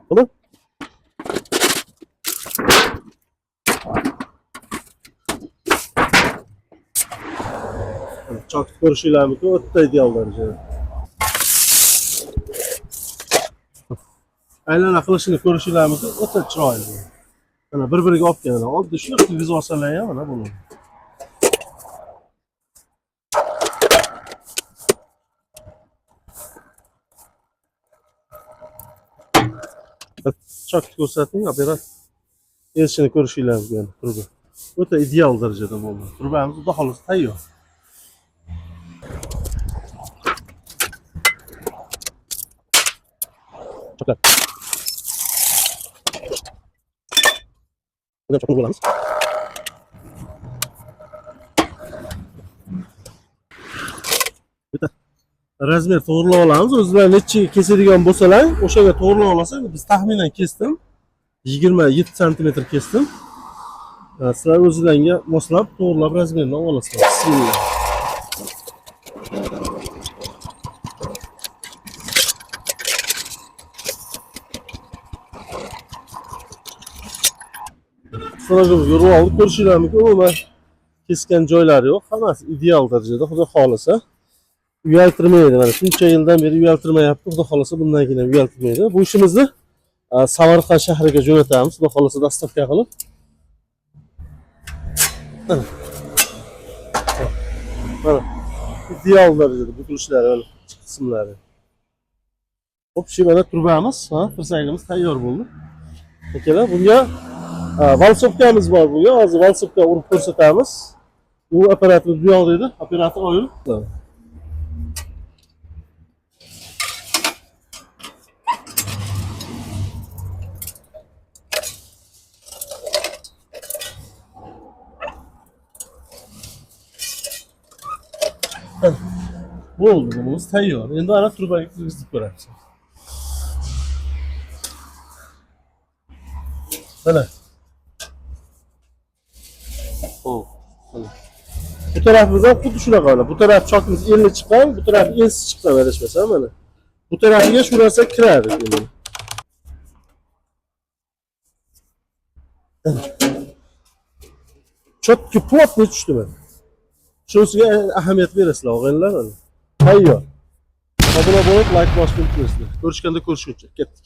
Bo'ldi? Chokni ko'rishinglar mumkin, o'ta ideal darajada. Aylana qilishini ko'rishinglar mumkin, o'ta chiroyli. Mana bir-biriga olib keladi. Oddiy shunaqa kirgizib olsalar ham mana bo'ladi. Chokni ko'rsating, operator. Ezishini ko'rishinglar mumkin, turba. O'ta ideal darajada bo'ldi. Turbamiz xudo xohlasa tayyor. Choklar. Buni ham chokni bo'lamiz. Bitta razmer to'g'rilab olamiz. O'zlari nechaga kesadigan bo'lsalar, o'shaga to'g'rilab olasan. Biz taxminan kesdim. 27 santimetr kesdim. Sizlar o'zlaringga moslab, to'g'rilab razmerini olasizlar. Bismillah. Sıracımız yorul aldık. Ko'rishinglar mumkin. Umuman kesgan joylari yo'q. Hammasi ideal darajada, xudo xohlasa. Uyaltirmaydi mana shuncha yildan beri uyaltirmayapti. Xudo xohlasa bundan keyin ham uyaltirmaydi. Bu ishimizni Samarqand shahriga jo'natamiz. Xudo xohlasa dostavka qilib. Mana. Mana ideal darajada bukilishlari, mana qismlari. Общий mana turbamiz, ha, tirsagimiz tayyor bo'ldi. Akalar, bunga valsovkamiz bor bunga. Hozir valsovka urib ko'rsatamiz. U apparatimiz bu yoqda edi. Operator oyil. Bo'ldi, bunimiz tayyor. Endi ana turbaga kirgizib ko'ramiz. Mana. Xo'p, mana. Bu tarafimiz ham xuddi shunaqa mana. Bu taraf chokimiz enli chiqqan, bu taraf ensiz chiqqan adashmasam mana. Bu tarafiga shu narsa kiradi endi. Chotki plotni tushdi mana. Shunisiga ahamiyat berasizlar, og'aynilar mana. Tayyor. Obuna bo'lib, like bosishni unutmaysizlar. Ko'rishganda ko'rishguncha. Ketdik.